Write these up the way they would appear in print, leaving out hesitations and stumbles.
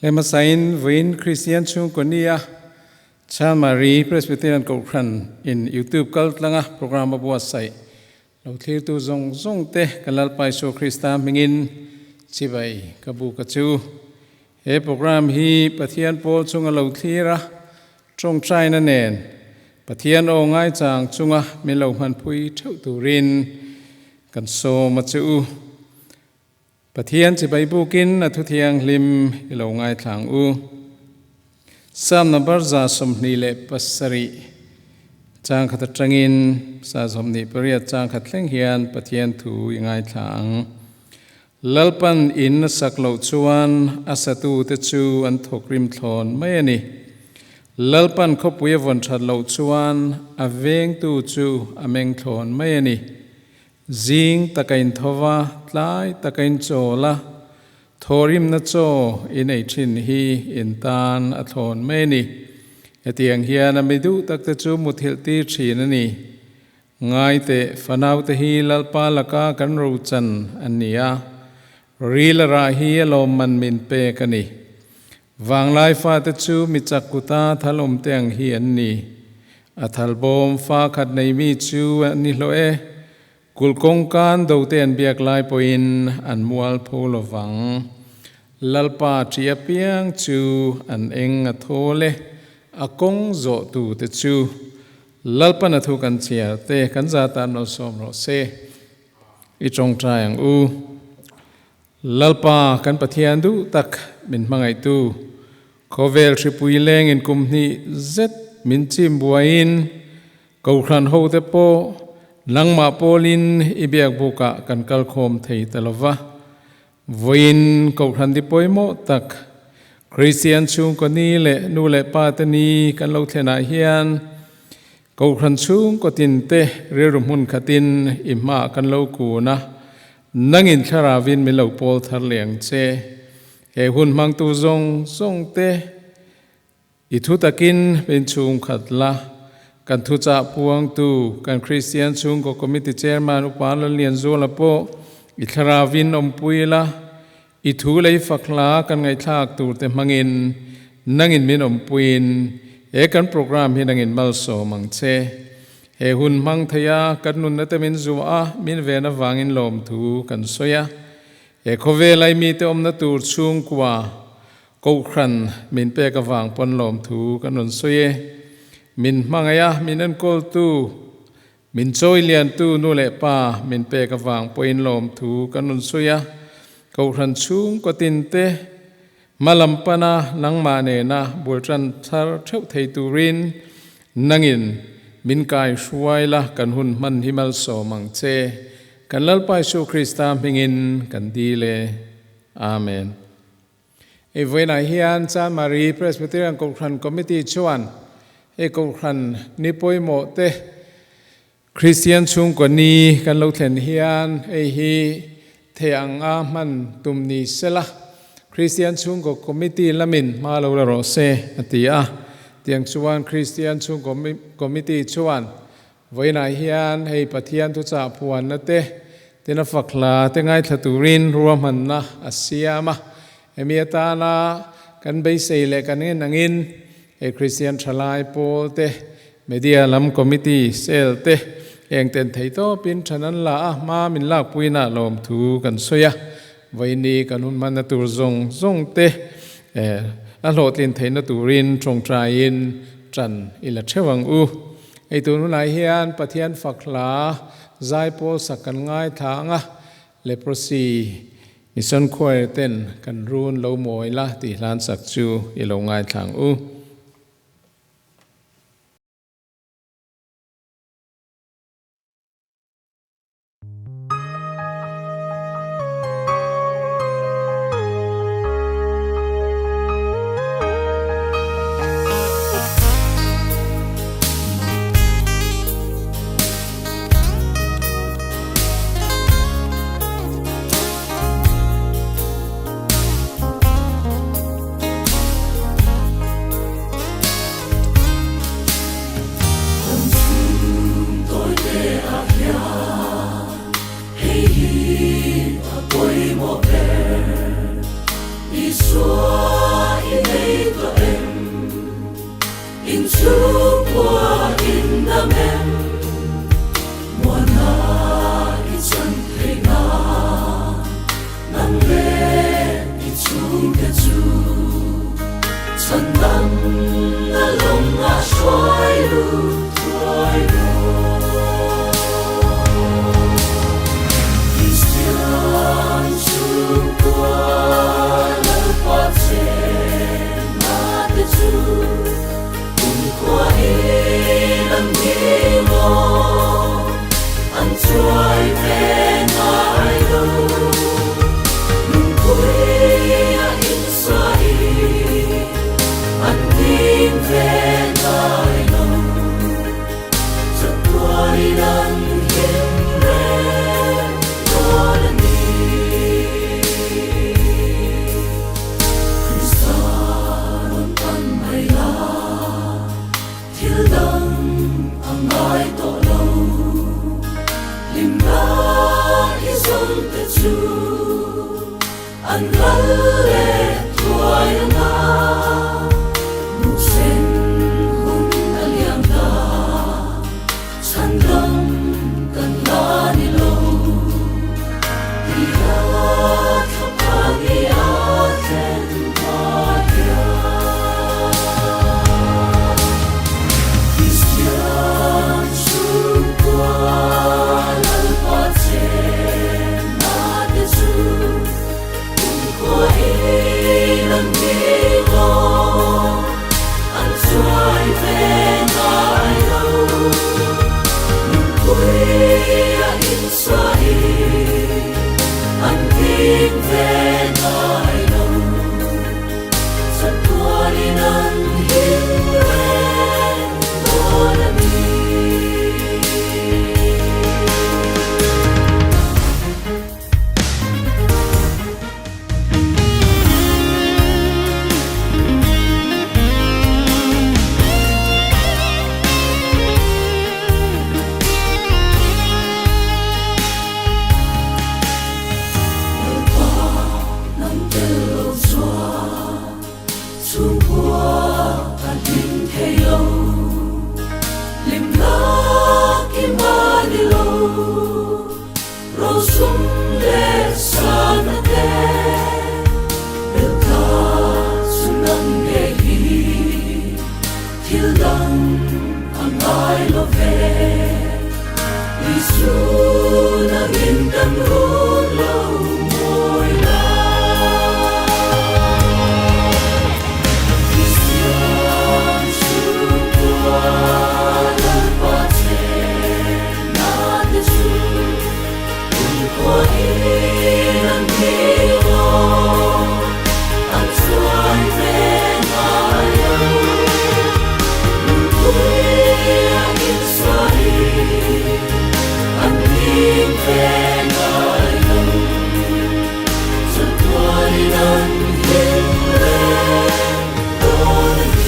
Hmasain vawiin Kristian chhungkaw nia Chanmari Presbyterian Kohhran in YouTube kaltlanga program a buatsaih lo thlirtu zawng zawng te kan Lalpa Isua Krista hmingin chibai ka bu ka chu. He program hi Pathian pawl chunga lo thlir a, tawngtaina nen Pathian aw ngaichang chunga min lo hmanpui theuh turin kan sawm a che u. Pathian chibai bukin a thu thianghlim i lo ngaithlang u. Psalm number 27 chang khat atangin 28 chang khat thleng hian Pathian thu i ngaithla ang. Lalpan in a sak loh chuan a satute chu an thawkrim thlawn mai a ni. Lalpan khawpui a vawn that loh chuan a vengtu chu a meng thlawn mai a ni. Zing taka in tho va, tlai taka in chawl a, thawhrimna chaw i nei thin hi in tan a thlawn mai a ni. Hetiang hian a mi duh takte chu muthilh tir thin a ni. Ngaite, fanaute hi Lalpa laka kan rochan an ni a, ril a rah hi a lawmman min pek a ni. Vanglai fate chu mi chak kuta thal awmte ang hi an ni. A thal bawm fa khat nei mi chu an ni hlawh e. Kulh kawngkan dote an biak lai pawhin an mual pho lo vang. Lalpa ṭih apiang chu an eng a thawl e, a kawng zawh tute chu Lalpan a thu kan chhiar te kan za tan malsawm rawh se. I tawngtai ang u. Lalpa kan Pathian duh tak min hmangaihtu, khawvel hripui lengin kum hnih zet min chim buaiin Kohhran hote pawh nangmah pawlin i biakbukah kan kal khawm thei ta lo va. Vawiin Kohhran di pawimawh tak Kristian chhungkaw ni leh nu leh pa te ni kan lo thlenah hian Kohhran chhungkaw tinte rilru hmun khatin i hmaah kan lo kun a, Nangin thlarauin min lo pawl thar leh ang che. He hun hmangtu zawng zawng te i thu takin min chhung khat la. Kan thuchah puangtu kan Kristian chhungkaw Committee Chairman Upa Lallianzuala pawh i thlarauin awmpui la. I thu lei fak hla kan ngaihthlak tur te hmangin nangin min awmpuiin he kan program hi nangin malsawm ang che. He hun hmang theia kan nunna te min zuah a, min ven avangin lawmthu kan sawi a. He khawvel ai mite awmna tur chhungkua Kohhran min pek avang pawn lawmthu kan rawn sawi e. Min hmangaih a, min enkawltu Min chawi liantu nu leh pa min pek avang pawhin lawmthu kan rawn sawi a, Kohhran chhungkaw tinte hma lam pana nangmah nena bul tan thar theuh thei turin nangin min kai hruai la kan hun hman hi malsawm ang che. Kan Lalpa Isu Krista hmingin kan dil e. Amen. Hei vawiinah hian Chanmari Presbyterian Kohhran Committee chuan hei Kohhran ni pawimawh te Kristian chhungkaw ni kan lo thlen hian hei hi thei ang a hman tum ni sela Kristian chhungkaw Committee lamin hma lo la rawh se a ti a. Tiang chuan Kristian chhungkaw Committee chuan Vawiinah hian hei Pathian thuchah phuanna te, tina fak hla te ngaithla turin ruahmanna a siam a. Hemi atana kan beisei leh kan ngen angin hei Kristian thalai pawl te, Media lam Committee, Cell te heng ten theihtawpin than an la a, hma min lakpuina lawmthu kan sawi a. Vawiini kan hun hmanna tur zawng zawng te a hlawhtlin theihna turin tawngtaiin tan i la theuh ang u. Hei tun hunah hian Pathian fak hla zai pawl sak kan ngaithla ang a, Leprosy Mission Choir ten kan run lo mawi la tih hlan sak chu i lo ngaithla ang u. An ral leh thuai anga Muhsen hun a liam ta Chhandam kan la ni lo Tia thlapa ni a thlen hma hian Kristian chhungkua Lalpa chenna te chu kumkhuain an nghing aw, an chuai ve ngai lo. Nunpuia insain an nghing ve ngai lo. Chatuanin an him reng dawn a ni. Lalpa nang tel lo chuan chhungkua ka hlim thei lo, hlim lak i mah ni lo. Rosum leh sana te belh chu nang nge hi thil dang a ngai lo ve. Isu nangin kan run lo mawi la. Kristian chhungkua Lalpa che na te chu kumkhuain an nghing aw, an chuai ve ngai lo. Nunpuia insain an nghing ve ngai lo. Chatuanin an hlim reng dawn a ni.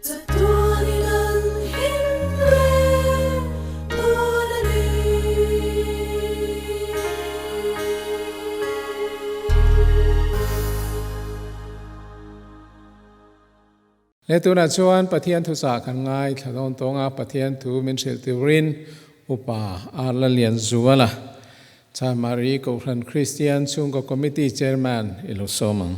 Chatuanin an hlim reng dawn a ni. He tunah chuan Pathian thuchah kan ngaithla dawn tawng a, Pathian thu min hrilh turin Upa Arla Lianzuala, Chanmari Kohhran Kristian Chhungkaw Committee Chairman i lo sawm ang.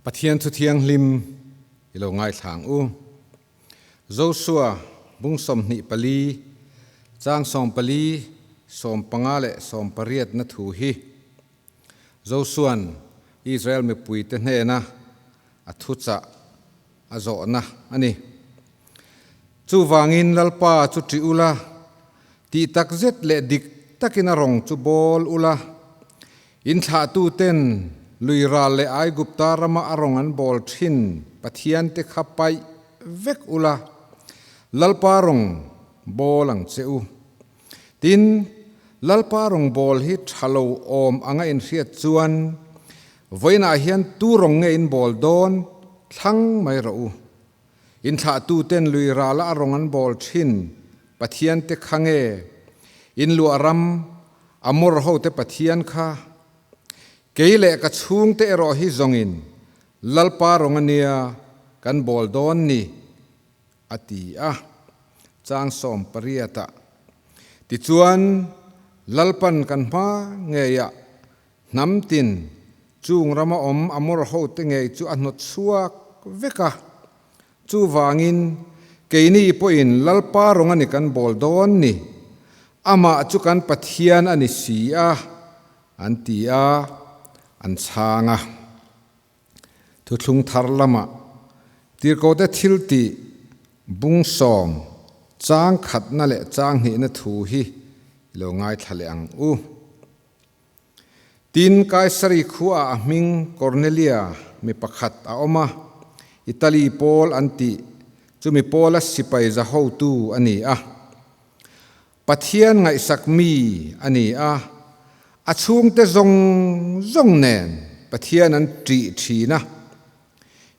Pathian thu thianghlim i lo ngaithla ang u. Joshua bung 24, chang 14, 15 leh 18 na thu hi Joshua'n Israel mipuite hnena a thuchah a zawhna a ni. Chuvangin Lalpa chu ṭih ula, tih takzet leh dik takin a rawng chu bawl ula, In thlahtuten lui ral leh Aigupta rama a rawng an bawl thin Pathiante kha paih vek ula, Lalpa rawng bawl ang che u. Tin, Lalpa rawng bawl hi tha lo awm anga inhriat chuan vawiinah hian tu rawng nge in bawl dawn thlang mai rawh u. In thlahtuten lui rala a rawng an bawl thin Pathiante kha nge in luah ram Amor hote Pathian kha, Kei leh ka chhungte erawh hi zawngin Lalpa rawng a nia kan bawl dawn ni, a ti a. Chang 18 ah tichuan Lalpan kan hma ngeiah hnam tin chung rama awm Amor hote ngei chu a hnawt chhuak vek a. Chuvangin, keini pawhin Lalpa rawng a ni kan bawl dawn ni, amah chu kan Pathian a ni si a, an ti a, an chhang a. Thuthlung thar lamah Tirhkohte thiltih bung 10 chang khatna leh chang hnihna thu hi i lo ngaithla leh ang u. Tin, Kaisari khuaah a hming Kornelia mi pakhat a awm a, Italy pawl an tih, chumi pawla sipai za hotu a ni a. Pathian ngaihsak mi a ni a, a chhungte zawng zawng nen Pathian an ṭih ṭhin a.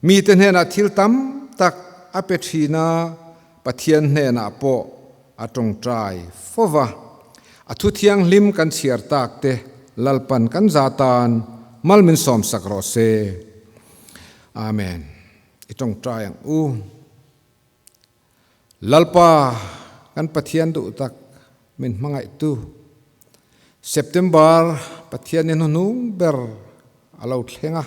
Mite hnenah thil tam tak a pe thin a, Pathian hnenah pawh a tawngtai fo va. A thu thianghlim kan chhiar tak te Lalpan kan za tan mal min sawmsak rawh se. Amen. I tawngtai ang u. Lalpa kan Pathian duh tak min hmangaihtu September Pathian ni hnuhnung ber a lo thleng a,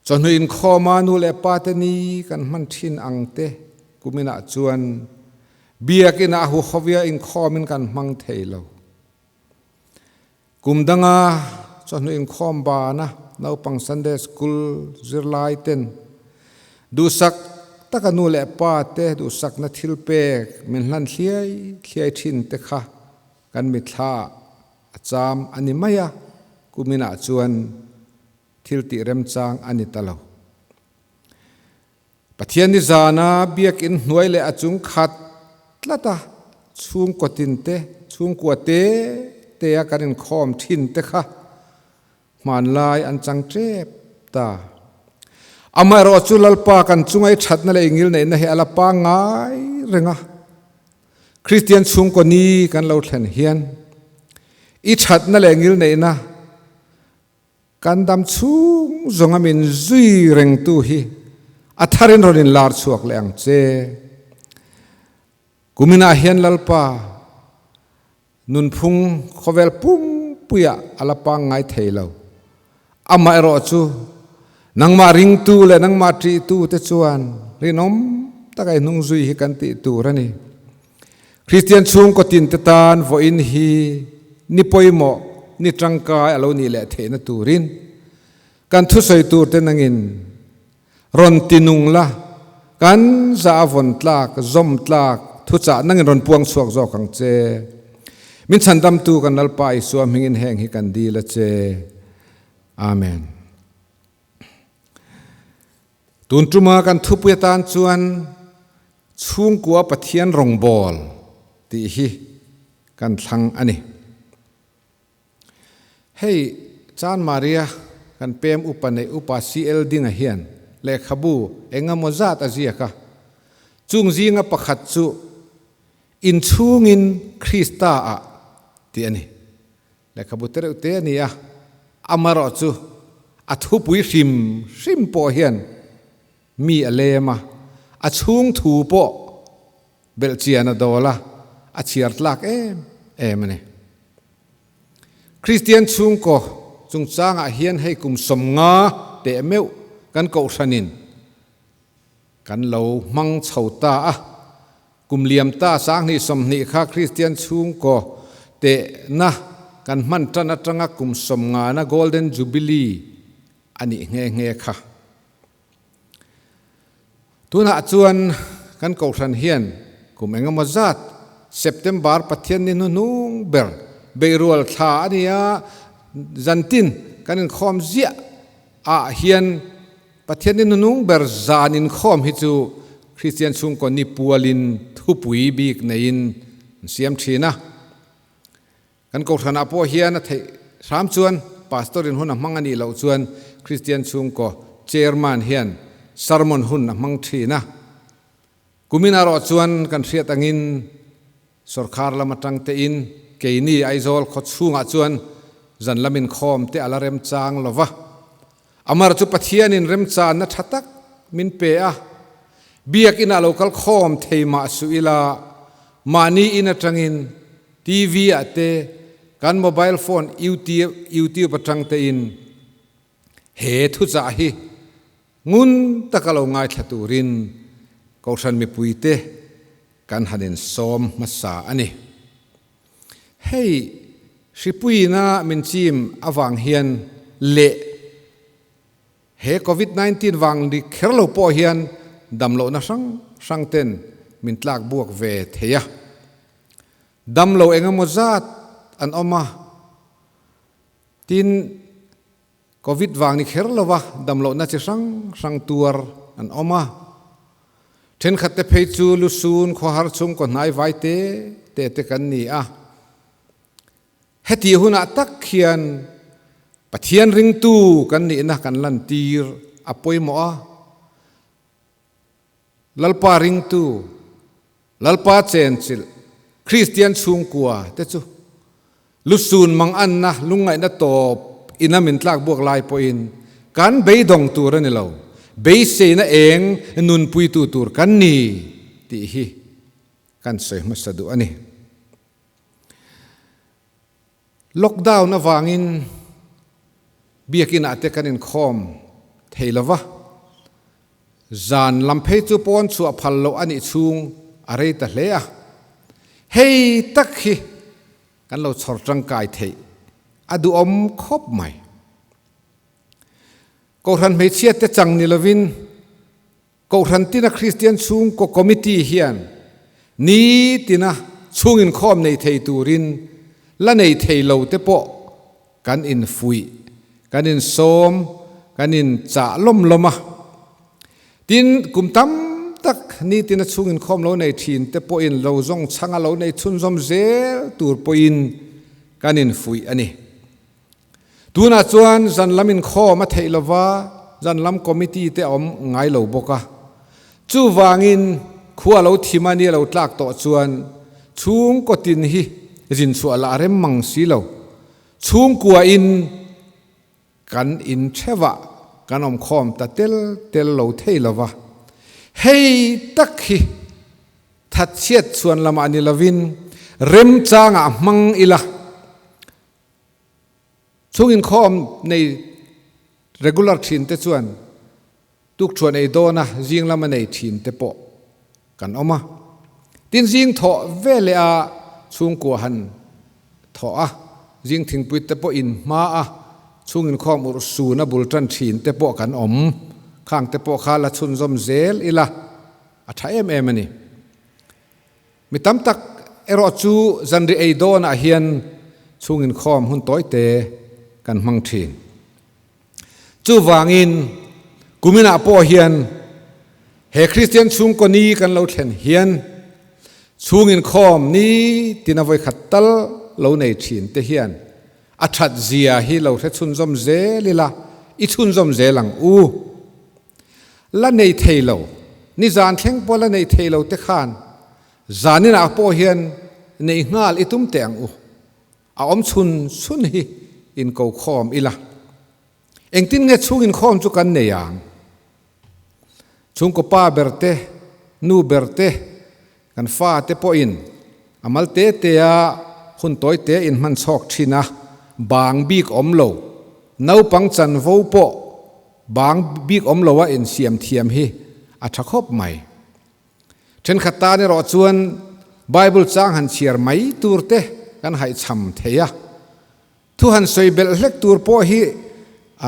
chawhnu inkhawma nu leh pa te ni kan hman thin ang te kuminah chuan biakinah huhovia inkhawmin kan hmang thei lo. Kum danga chawhnu inkhawm bana naupang Sunday School zirlai ten duhsak taka nu leh pa te duhsakna thil pek min hlan thliai thliai thin te kha kan mitthla a cham a ni mai a, kuminah chuan thil tih remchang a ni ta lo. Pathian ni zana biakinn hnuai leh a chung khat tlata chhungkaw tin te, chhungkua te te a kan inkhawm thin te kha hmanlai an chang tep ta. Amaherawh chu Lalpa kan chunga i thatna leh i ngilneihna hi a la pangngai reng a. Kristian chhungkaw ni kan lo thlen hian i thatna leh ngilneihna Kan dam chhung zawnga min zui rengtu hi a tharin rawn inlar chhuak leh ang che. Kuminah hian Lalpa nunphung khawvel pumpuiah a la pangngai thei lo. Amaherawh chu nangmah ringtu leh nangmah ṭihtu te chuan rinawm taka i hnung zui hi kan tih tur a ni. Kristian chhungkaw tin te tan vawiin hi ni pawimawh, ni tangkai a lo nih leh theihna turin kan thusawi tur te nangin rawn ti nung la, kan za a vawn tlak, zawm tlak thuchah nangin rawn puang chhuak zawk ang che. Min chhandamtu kan Lalpa Isua hmingin heng hi kan dil a che. Amen. Tun tuma kan thupui atan chuan Chhungkua Pathian rawngbâwl tih hi kan thlang a ni. Hei Chan Maria kan pem upa neih upa CL Dinga hian lehkhabu eng emaw zat a ziak a, chung zinga pakhat chu Inchhungin Krista-ah tih a ni. Lehkhabu te reuh te a ni a, amaherawh chu a thupui hrim hrim pawh hian mi a lem a, a chhung thu pawh belhchian a dawl a, a chhiar tlak em em a ni. Kristian chhungkaw chungchangah hian hei kum 50 teh meuh kan kohhranin kan lo hmang chho ta a, kum liam ta 2020 kha Kristian chhungkaw tehna kan hman tan atanga kum 50 na Golden Jubilee a nih nghe nghe kha. Tunah chuan kan kohhran hian kum engemaw zat September Pathian ni hnuhnung ber beirual thla a ni a, zantin kan inkhawm ziah ah hian Pathian ni hnuhnung ber zan inkhawm hi chu Kristian chhungkaw ni pualin thupui bik neiin an siam thin a. Kan kohhranah pawh hian a theih hram chuan Pastor in hun a hmang a nih loh chuan Kristian chhungkaw Chairman hian sermon hun a hmang thin a. Kumin erawh chuan kan hriat angin sorkar lam atang tein keini Aizawl khaw chhungah chuan zan lam inkhawm te a la remchang lo va. Amar chu Pathianin remchanna tha tak min pe a, biakinah lo kal khawm thei mah suh ila mahni in atangin TV ah te, kan mobile phone YouTube atang te in he thuchah hi ngun taka lo ngaithla turin Kohhran mipui te kan han in sawm hmasa a ni. Hei hripuina min chim avang hian leh He Covid 19 vang ni kher lo pawh hian damlohna hrang hrang ten min tlak buak ve thei a. Damlo eng emaw zat an awm a, tin Covid vang ni kher lova damlohna chi hrang hrang tuar an awm a. Thenkhat te phei chu lusun khawhar chhungkaw hnai vai te te te kan ni a. Heti hunah tak hian Pathian ringtu kan nihna kan lantir a pawimawh a. Lalpa ringtu, Lalpa chenchilh, Kristian chhungkua te chu lusun mang anna lungngaihna tawp ina min tlak buak lai pawhin kan beidawng tur a ni lo, beiseina eng nunpuitu tur kan ni tih hi kan sawi hmasa duh a ni. Lockdown avangin biakin ah te kan inkhawm thei lo va, zan lam phei chu pawn chhuah phal loh a nih chhung a rei ta hle a, hei tak hi kan lo chhawr tangkai theih a duhawm khawp mai. Kohhran hmeichhia te chang ni lovin Kohhran tina Kristian chhungkaw committee hian nitina chhung inkhawm nei thei turin la nei thei lo te pawh kan infuih, kan insawm, kan inchah lawm lawm a. Tin, kum tam tak nitina chhung inkhawm lo nei thin te pawhin lo zawng chhanga lo nei chhunzawm zel tur pawhin kan infuih a ni. Tunah chuan zan lam inkhawm a theih lova, zan lam committee te a awm ngai lo bawk a. Chuvangin khua lo thim a ni a lo tlak tawh chuan chhungkaw tin hi zin chhuah lah a rem mang si lo. Chhungkua in kan in theuhah kan awm khawm ta tel tel lo thei lova. Hei tak hi thatchhiat chhuan lamah ni lovin remchangah hmang ila. Chung inkhawm nei regular thin te chuan tukthuan ei dawna zing lama nei thin te pawh kan awm a. Tin zing thawh ve leh a chhungkua han thawh a, zing thingpui te pawh in hma a chhung inkhawm urh sun a bul tan thin te pawh kan awm. Khang te pawh kha la chhunzawm zel ila a tha em em a ni. Mi tam tak erawh chu zanri ei dawnah hian chhung inkhawm hun tawite kan hmang thin. Chuvangin kuminah pawh hian he Kristian chhungkaw ni kan lo thlen hian chhung inkhawm ni tina vawikhat tal lo nei thin te hian a that zia hi lo hre chhunzawm zel ila, i chhunzawm zel ang u. La nei thei lo, nizan thleng pawh la nei thei lo te khan zaninah pawh hian nei nghal i tum teh ang u. A awm chhun chhun hi inko khawm ila. Engtin nge chhung inkhawm chu kan nei ang? Chhungkaw pa ber te, nu ber te, kan fa te pawhin a mal te te a hun tawi te in hman chhawk thin a, bang bik awm lo, naupang chanvo pawh Bang bik awm loa insiam thiam hi a tha khawp mai. Thenkhat tan erawh chuan Bible chang han chhiar mai tur te kan haihchham thei a, thu han sawi belh hlek tur pawh hi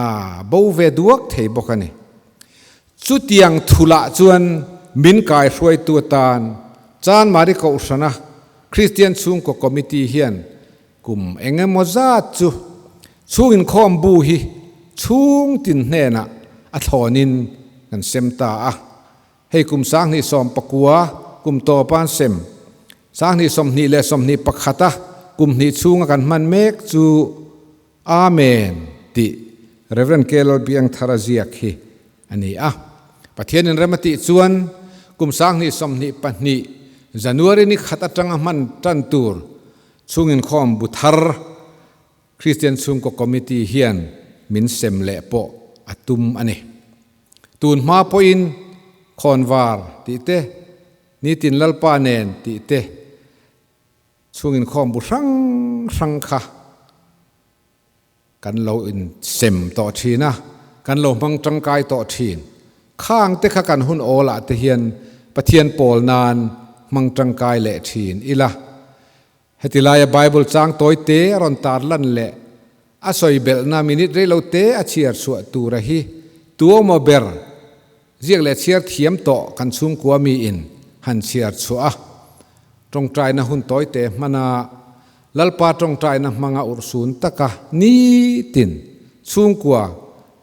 a bo ve duak thei bawk a ni. Chutiang thulah chuan min kaihruaitu atan Chanmari Kohhrana Kristian Chhungkaw Committee hian Kum eng emaw zat chu chhung inkhawm bu hi chhung tin hnenah a thlawnin kan sem ta a. Hei kum 2019 kum tawpa an sem, 2021 a kum hnih chhunga kan hman mek chu Amen tih Rev. K. Biangthara ziak hi a ni a. Pathianin rem a tih chuan kum 2022 January ni khat atanga hman tan tur Chhung inkhawm bu thar Kristian Chhungkaw Committee hian min sem leh pawh a tum a ni. Tun hma pawhin khawnvar tih te, nitin Lalpa nen tih te chhung inkhawm bu hrang hrang kha kan lo insem tawh thin a, kan lo hmang tangkai tawh thin. Khang te kha kan hun awlah te hian Pathian pawl nan hmang tangkai leh thin ila. Heti laia Bible chang tawi te a rawn tar lan leh a sawi belhna minute rei lo te a chhiar chhuah tura hi tuamaw ber ziak leh chhiar thiam tawh kan chhungkua miin han chhiar chhuah a. Tawngtaina hun tawi te hmana Lalpa tawngtaina hmanga urhsun taka nitin chhungkua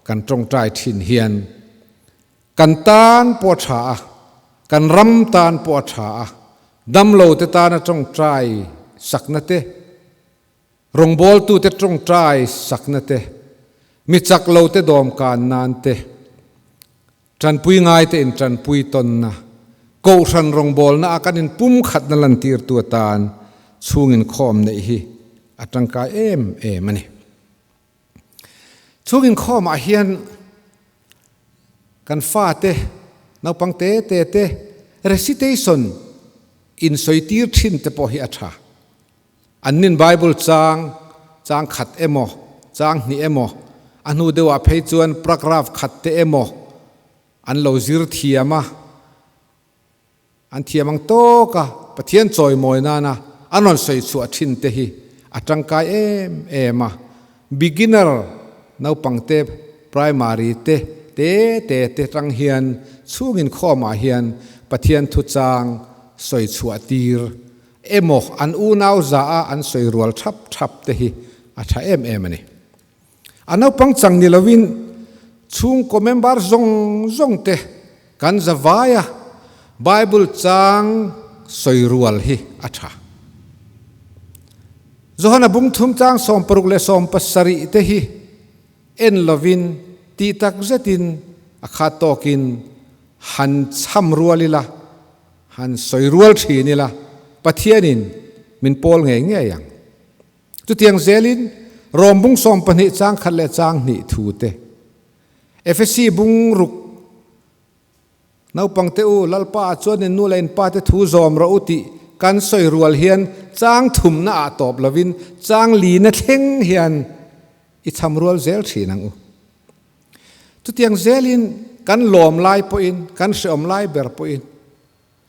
kan tawngtai thin hian kan tan pawh a tha a, kan ram tan pawh a tha a, damlo te tana tawngtai sakna te, rawngbawltute tawngtai sakna te, mi chak lo te dawmkan nan te, tanpui ngai te in tanpui tawnna. Kohhran rawngbawlna a kan inpumkhatna lantirtu atan chhung inkhawm neih hi a tangkai em em a ni. Chhung inkhawmah hian kan fate, naupang te te te recitation insawitir thin te pawh hi a tha. An nin Bible chang, chang khat emaw, chang hnih emaw, a hnu deuhah phei chuan paragraph khat te emaw an lo zir thiam a, an thiam ang tawk a, Pathian chawimawi nana an rawn sawi chhuah thin te hi a tangkai em em a. Beginner naupangte primary te te te te tang hian chhung inkhawmah hian Pathian thuchang sawi chhuah tir emaw an unau za a an sawi rual thap thap te hi a tha em em a ni. A naupang chang ni lovin chhungkaw member zawng zawng te kan za vai a, Bible chang sawi rual hi a tha. Johana bung thum chang 67 te hi en lovin tih tak zetin a khat tawkin han cham rual ila, Han sawi rual thin ila, Pathianin min pawl ngei ngei ang. Chutiang zelin Rom bung 12 chang khat leh chang hnih thu te, Efesi bung ruk naupang te u Lalpa ah chuan in nu leh in pa te thu zawm rawh u tih kan sawi rual hian chang thumna ah tawp lovin chang lina thleng hian i cham rual zel thin ang u. Chutiang zelin kan lawm lai pawhin, kan hreawm lai ber pawhin,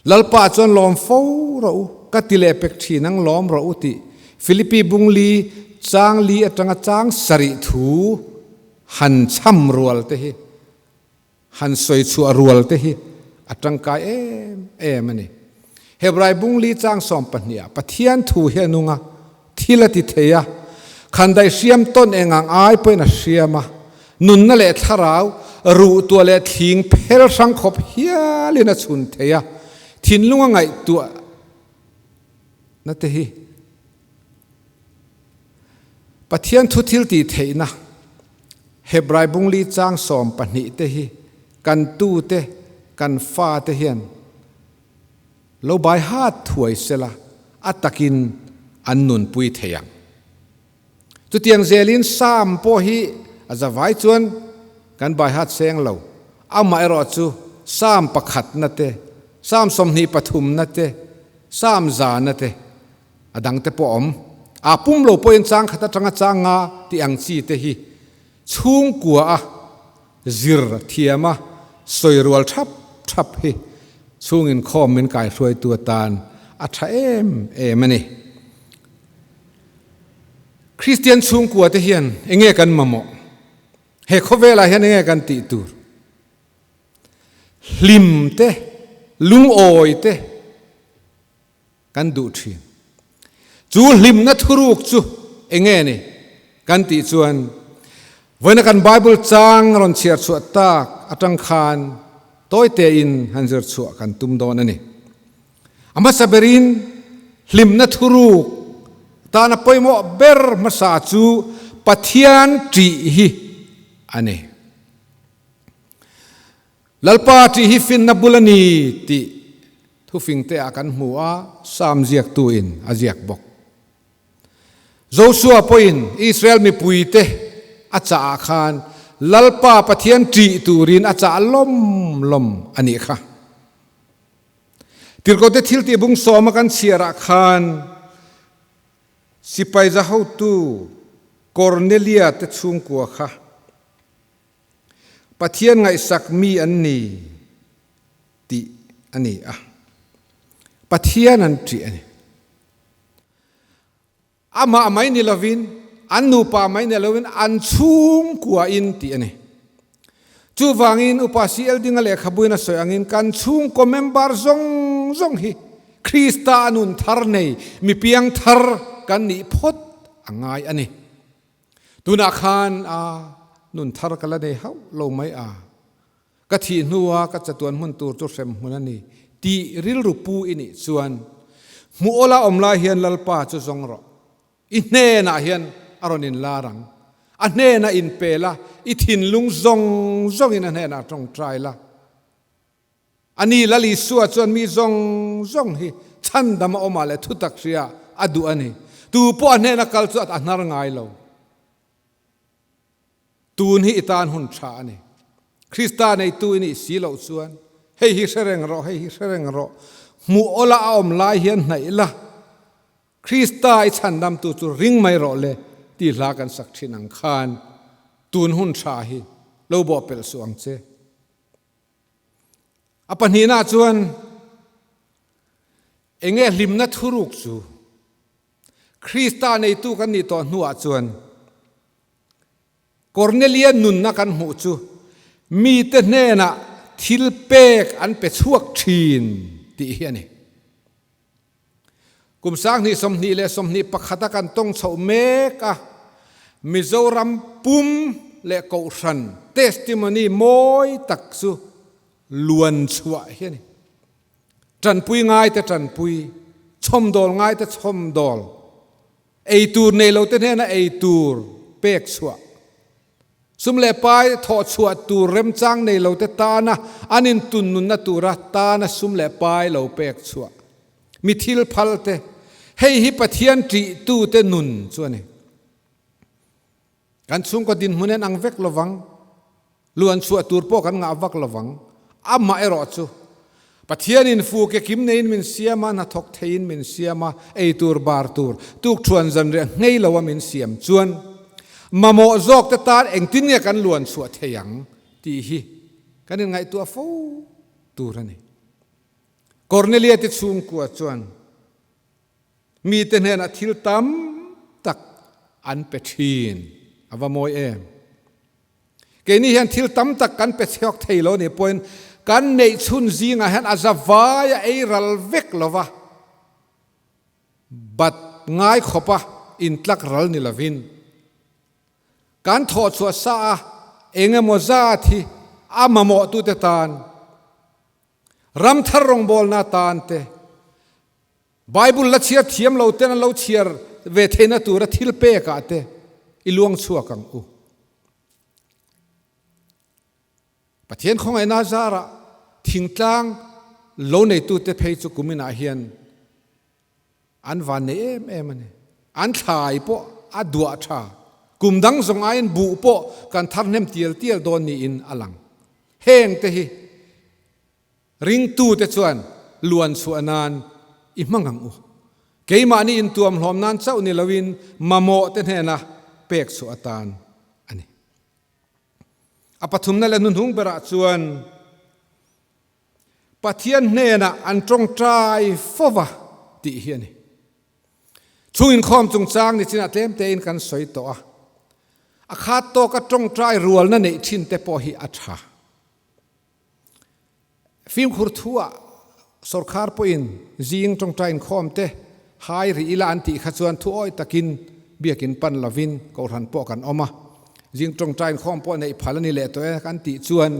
Lalpa chuan lawm fo rawh u, ka ti leh pek thin ang lawm rawh u tih Philippi bung li chang li atanga chang sarih thu han chham rual te hi, han sawi chhuah rual te hi a tangkai em em a ni. Hebrai bung li chang 12 ah Pathian thu hi a nung a, Thil a ti thei a, khandaih hriam tawn eng ang ai pawhin a hriam a, nunna leh thlarau, ruh tuah leh thling phel hrang khawp hialin a chhun thei a, thinlung a ngaihtuah na te hi Pathian thu thil tih theihna Hebrai bungli chang 12 te hi kan tute, kan fate hian Lo bai hat thuai sela a takin an nunpui thei ang. Chutiang zelin Sam pawh hi a zavai chuan kan bai hat seng lo, amaherawh chu Sam pakhatna te, Sam 23na te, Sam zana te, a dangte pawh a awm. Aa pum lo pawhin chang khat atanga chang nga tih ang chi te hi chhungkua a Zir thiama sawi rual thap thap hi chhung inkhawm min kaihruaitu atan a tha em em a ni. Kristian chhungkua te hian enge kan mamawh? He khawvelah hian enge kan tih tur? Hlim te, lungawi te kan duh thin. Chu hlimna thuruk chu enge ni kan tih chuan vawiina kan Bible chang rawn chhiar chhuah tak atang khan tawi tein han zir chhuah kan tum dawn a ni. A hmasa berin hlimna thuruk tana pawimawh ber hmasa chu Pathian ṭih hi a ni. Lalpa ṭih hi finna bul a ni tih thufingte ah kan hmu a, Sam ziaktuin a ziak bawk. Joshua pawhin Israel mipuite a chah ah khan Lalpa Pathian ṭih turin a chah lawm lawm a nih kha. Tirhkohte thiltih bung sawma kan chhiar ah khan sipai za hotu Kornelia te chhungkua kha Pathian ngaihsak mi an ni tih a ni a, Pathian an ṭih a ni. Amah mai ni lovin, an nupa mai ni lovin an chhungkuain tih a ni. Chuvangin Upa CL Dinga lehkhabuin a sawi angin kan chhungkaw member zawng zawng hi Krista a nun thar nei mi piang thar kan nih phawt a ngai a ni. Tunah khan a nun thar ka la nei hauh lo mai a, ka thih hnua ka chatuan hmun tur chu hrem hmun a ni tih rilru pu i nih chuan hmuh awla awm lai hian Lalpa chu zawng rawh. I hnenah hian a rawn inlar ang. A hnenah inpe la, i thinlung zawng zawngin a hnenah tawngtai la. Ani Lal Isua chuan mi zawng zawng hi chhandam a awmah leh thutak hria a duh a ni. Tu pawh a hnena kal chu a hnar ngai lo. Tun hi i tan hun tha a ni. Krista neitu i nih si loh chuan hei hi hre reng rawh, hei hi hre reng rawh. Hmuh awla a awm lai hian hnaih la, Krista i chhandamtu chu ring mai rawh le tih hla kan sak thin ang khan tun hun tha hi lo bawhpelh suh ang che. A pahnihna chuan enge hlimna thuruk chu Krista neitu kan nih tawh hnuah chuan Kornelia nunna kan hmuh chu mite hnenah thil pek an pe chhuak thin tih hi a ni. Kum 2021 a kan tawng chhoh mek a, Mizoram pum leh Kohhran testimony mawi tak chu luan chhuah hi a ni. Tanpui ngaite tanpui, chhawmdawl ngaite chhawmdawl, eitur nei lote hnena eitur pek chhuah, Sum leh pai thawh chhuah tur remchang nei lote tana an intun nunna tura tana sum leh pai lo pek chhuah mi thil phal te, hei hi Pathian ṭihtute nun chu a ni. Kan chhungkaw dinhmun en ang vek lovang, luan chhuah tur pawh kan ngah vak lovang, amah erawh chu Pathianin fu ke kim neiin min siam a, hnathawk theiin min siam a, ei tur bar tur, tukṭhuan zanriah nghei loa min siam chuan mamawh zawk te tan engtin nge kan luan chhuah thei ang tih hi kan inngaihtuah fo tur a ni. Kornelia te chhungkua chuan mite hnenah thil tam tak an pe ṭhin a va mawi em? Keini hian thil tam tak kan pe chhuak thei lo nih pawhin kan neih chhun zingah hian a zavai a ei ral vek lo va, bat ngai khawpa intlak ral ni lovin kan thawh chhuah sa a eng emaw zat hi a mamawhtute tan ramthar rawngbawlna tan te, Bible la chhiar thiam lo ten an lo chhiar ve theihna tura thil pekah te i luang chhuak ang u. Pathian khawngaihna zarah thingtlang lo neitute phei chu kuminah hian an van nei em em a ni. An thlai pawh a duah tha. Kum dang zawng aiin buh pawh kan thar hnem tial tial dawn niin a lang. Heng te hi Ringtute chuan luan chhuah nan i hmang ang u. Keimahni intuamhlawm nan chauh ni loin mamawhte hnena pek chhuah atan a ni. A pathumna leh hnuhnung berah chuan Pathian hnenah an tawngtai fova tih hi a ni. Chung inkhawm chungchang ni chinah tlem tein kan sawi tawh a, a khat tawka tawngtai rualna neih thin te pawh hi a tha. Fimkhur thuah sorkar pawhin zing tawngtai inkhawm te hai rih ila an tih kha chuan thu awi takin biakin pan lovin kohhran pawh kan awm a. Zing tawngtai inkhawm pawh neih phal a ni leh tawh e kan tih chuan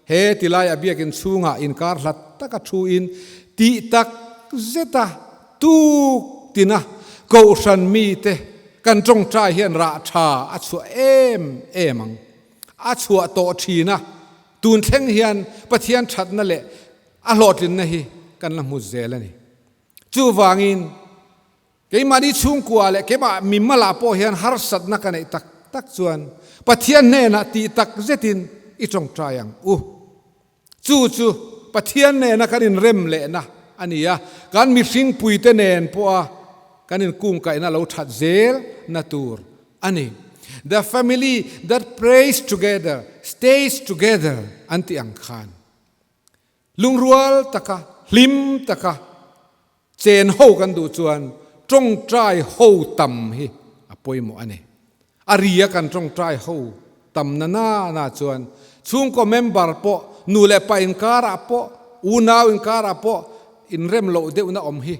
he tilaiah biakin chhungah inkar hlat taka thuin tih tak zeta tuk tina kohhran mite kan tawngtai hian rah tha a chhuah em em ang. A chhuah tawh thin a, tun thleng hian Pathian thatna leh a hlawhtlinna hi kan la hmu zel a ni. Chuvangin, keimahni chhungkua leh keimah mimalah pawh hian harsatna ka neih tak tak chuan Pathian hnenah tih tak zetin i tawngtai ang u. Chu chu Pathian nena kan inrem lehna a ni a, kan mihringpuite nen pawha kan inkungkaihna lo that zel na tur a ni. The family that prays together stays together an tih ang khan lungrual taka, hlim taka chen ho kan duh chuan tawngtai ho tam hi a pawimawh a ni. A ria kan tawngtai ho tam na na na chuan chhungkaw member pawh nu leh pa inkarah pawh unau inkarah pawh inrem loh deuhna awm hi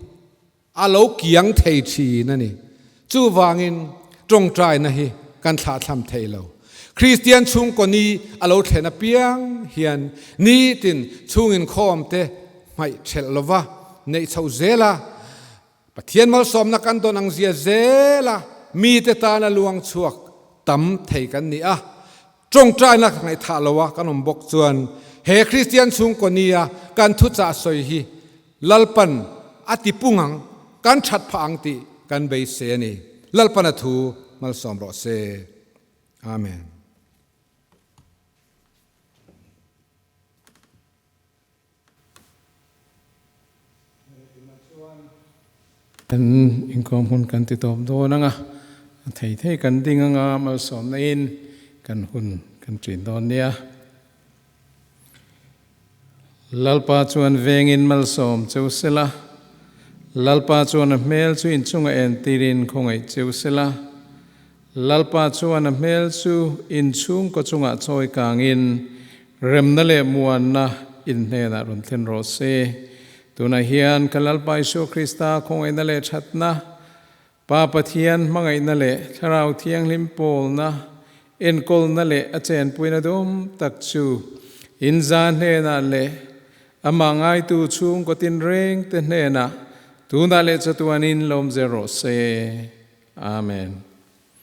a lo kiang thei thin a ni. Chuvangin tawngtaina hi kan thlahthlam thei lo. Kristian chhungkaw ni a lo thlen apiang hian nitin chhung inkhawm te hmaih thelh lova neih chho zel a, Pathian malsawmna kan dawn ang zia zel a, mite tana luang chhuak tam thei kan ni a. Tawngtaina ngaihthah loa kan awm bawk chuan He Kristian chhungkaw nia kan thuchah sawi hi Lalpan a ti pung ang, kan that phah ang tih kan beisei a ni. Lalpan a thu malsawm rawh se. Amen. Kan inkawm hun kan ti tawp dawn ang a, a thei thei kan ding ang a, malsawmna in kan hun kan ṭin dawn nia. Lalpa chuan vengin malsawm cheu sela, Lalpa chuan a hmel chu inchunga entirin khawngaih cheu sela, Lalpa chuan a hmel chu inchhungkaw chungah chawi kangin Remna leh muanna in hnenah rawn thlen rawh se. Tunah hian ka Lalpa Isua Krista khawngaihna leh thatna, Pa Pathian hmangaihna leh Thlarau Thianghlim pawlna, enkawlna leh a chenpuina dum tak chu in za hnenah leh amah ngaitu chhungkaw tinrengte hnenah tunah leh chatuanin lawm zel rawh se. Amen.